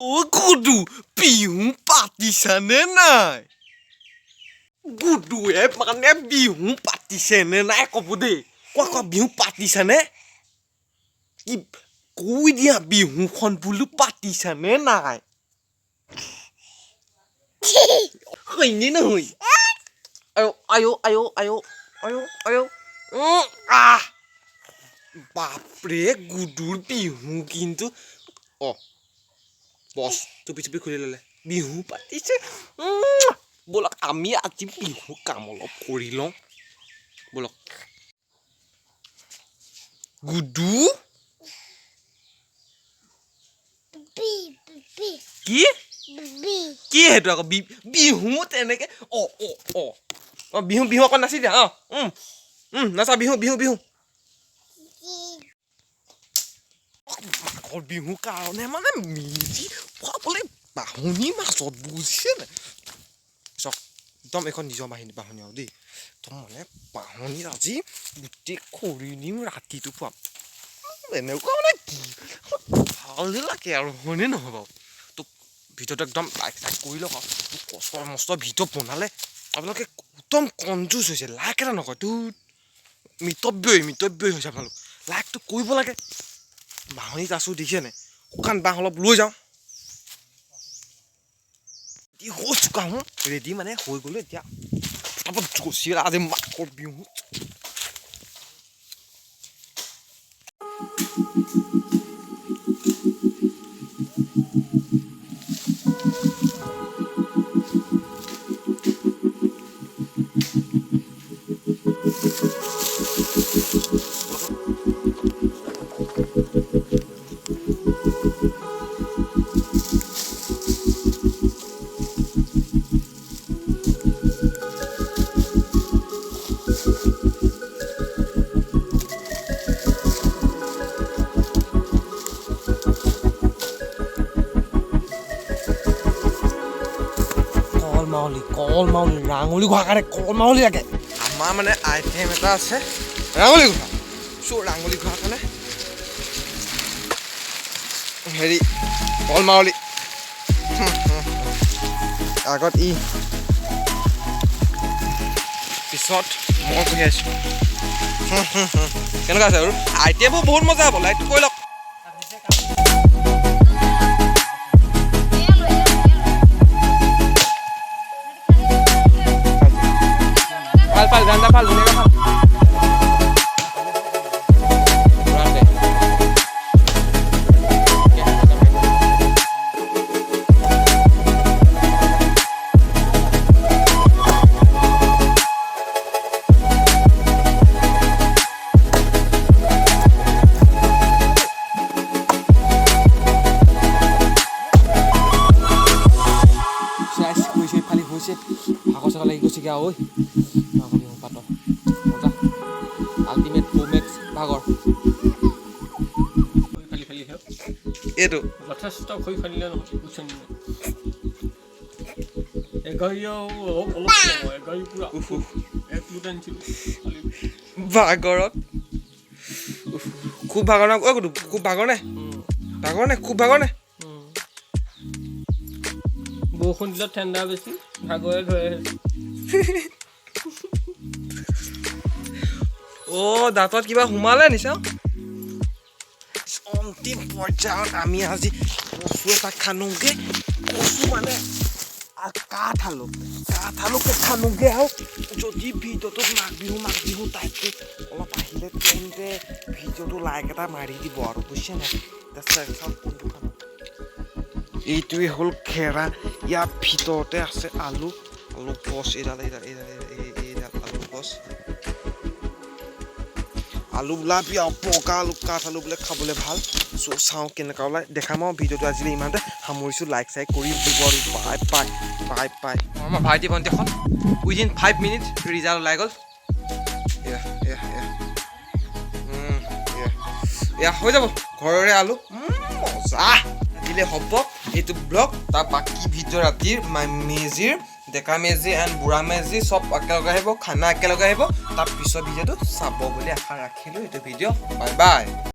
অ' গুডু, বিহু পাতিছানে নাই? গুডুৱে মানে বিহু পাতিছেনে নাই ক'ব দেই। কোৱা কোৱা, বিহু পাতিছানে? কি কৈ দিয়া, বিহুখন বোলো পাতিছানে নাই? হয়নে নহয়? আয়ো আয়ো আয়ো আয়ো আয়ো আয়ো, আহ, বাপৰে, গুডুৰ বিহু কিন্তু। অ বছ, টুপি চুপি খুলি ল'লে, বিহু পাতিছে। ব'লক, আমি আজি বিহু কাম অলপ কৰি লওঁ ব'লক। গুডু, কি কি সেইটো আকৌ বিহু তেনেকে? অ অ অ অ, বিহু বিহু অকণ নাচি দিয়া। অ নাচা, বিহু বিহু বিহু। মাঘৰ বিহুৰ কাৰণে মানে মেজি খুৱাবলৈ বাঁহনিৰ মাজত, বুজিছে নাই? চাওক, একদম এইখন নিজৰ বাহিনী বাঁহনি আৰু দেই। একদম মানে বাঁহনিত আজি গোটেই খৰি নিম, ৰাতিটো খুৱাম। এনেকুৱা মানে কি ভাল লাগে আৰু, হয়নে নহয় বাৰু? তো ভিডিঅ'টো একদম লাইক চাইক কৰি লওক আৰু কষ্ট মষ্ট ভিডিঅ' বনালে আপোনালোকে একদম কনজুচ হৈছে, লাইক এটা নকয়। তো মিতব্যয়ী মিতব্যয়ী হৈছে আপোনালোক, লাইকটো কৰিব লাগে। বাঁহনিত আছোঁ, দেখিছে নাই? শুকান বাঁহ অলপ লৈ যাওঁ। হৈ চুকা হওঁ, ৰেডি মানে হৈ গ'লো। এতিয়া ফটাফট গুচি আজি মাঘৰ বিহু। কল মাউলি, কল মাউলি, ৰাঙলী ঘোঁৰা কাৰণে কল মাউলি লাগে। আমাৰ মানে আইটেম এটা আছে, ৰাঙলী ঘোঁৰা। চ' ৰাঙলী ঘোঁৰাৰ কাৰণে হেৰি কল মাউলি আগত, ই পিছত, মই বহি আছোঁ। কেনেকুৱা আছে আৰু আইটেমবোৰ বহুত মজা হ'ব। লাইকটো কৰি লওক। ফাল ফাল, জানটা ফাল, ধুনীয়াকৈ ফাল। পুৰা দে। চাইজ কৰিছে, ইফালে হৈছে, ভাগৰ চাগৰ লাগি গৈছেগৈ আৰু। ঐ, মাঘৰ বিহু পাত মজা, আল্টিমেট প্ৰ' মেক্স ভাগৰ। ফালি ফালি। এইটো যথেষ্ট খৰি ফালিলে নহয়, বুজিছে নে? এগাড়ী আৰু অলপ অলপ নহয়, এগাড়ী পূৰা। উফ উফ। এক লোট আনিছিলোঁ কালি। ভাগৰত উফ, খুব ভাগৰ ন? ঐ গুডু, খুব ভাগৰ নে? ভাগৰ নে? খুব ভাগৰ নে? বৰষুণ দিলত ঠাণ্ডা বেছি, ভাগৰে ধৰে। অ' দাঁতত কিবা সোমালে নিছা। অন্তিম পৰ্যায়ত আমি আজি কচু এটা খানোগে। কচু মানে কাঠ আলু, কাঠ আলুকে খানোগে। আৰু যদি ভিডিঅ'টোত মাঘ বিহু মাঘ বিহু টাইপটো অলপ আহিলে, তেন্তে ভিডিঅ'টো লাইক এটা মাৰি দিব আৰু, বুজিছে নাই? এতিয়া চাওক কোনটো খানো। এইটোৱে হ'ল খেৰা, ইয়াৰ ভিতৰতে আছে আলু, আলু গছ এইডাল এইডাল এইডাল এইডাল আলু গছ। আলু বোলা আৰু পকা আলু, কাঠ আলু বোলে খাবলৈ ভাল। চ' চাওঁ কেনেকুৱা ওলাই, দেখাম। আৰু ভিডিঅ'টো আজিলৈ ইমানতে সামৰিছোঁ। লাইক চাইক কৰি দিব আৰু বাই বাই বাই বাই। আমাৰ ভাইটি ভণ্টিখন উইদিন 5 মিনিট ৰিজাল্ট ওলাই গ'ল। এয়া এয়া এয়া, এয়া এয়া হৈ যাব ঘৰৰে আলু, মজা দিলে হ'ব এইটো ব্লগ। তাৰ বাকী ভিডিঅ' ৰাতিৰ মেজিৰ, ডেকা মেজি এণ্ড বুঢ়া মেজি চব একেলগে আহিব, খানা একেলগে আহিব। তাৰ পিছৰ ভিডিঅ'টো চাব বুলি আশা ৰাখিলোঁ। এইটো ভিডিঅ' বাই বাই।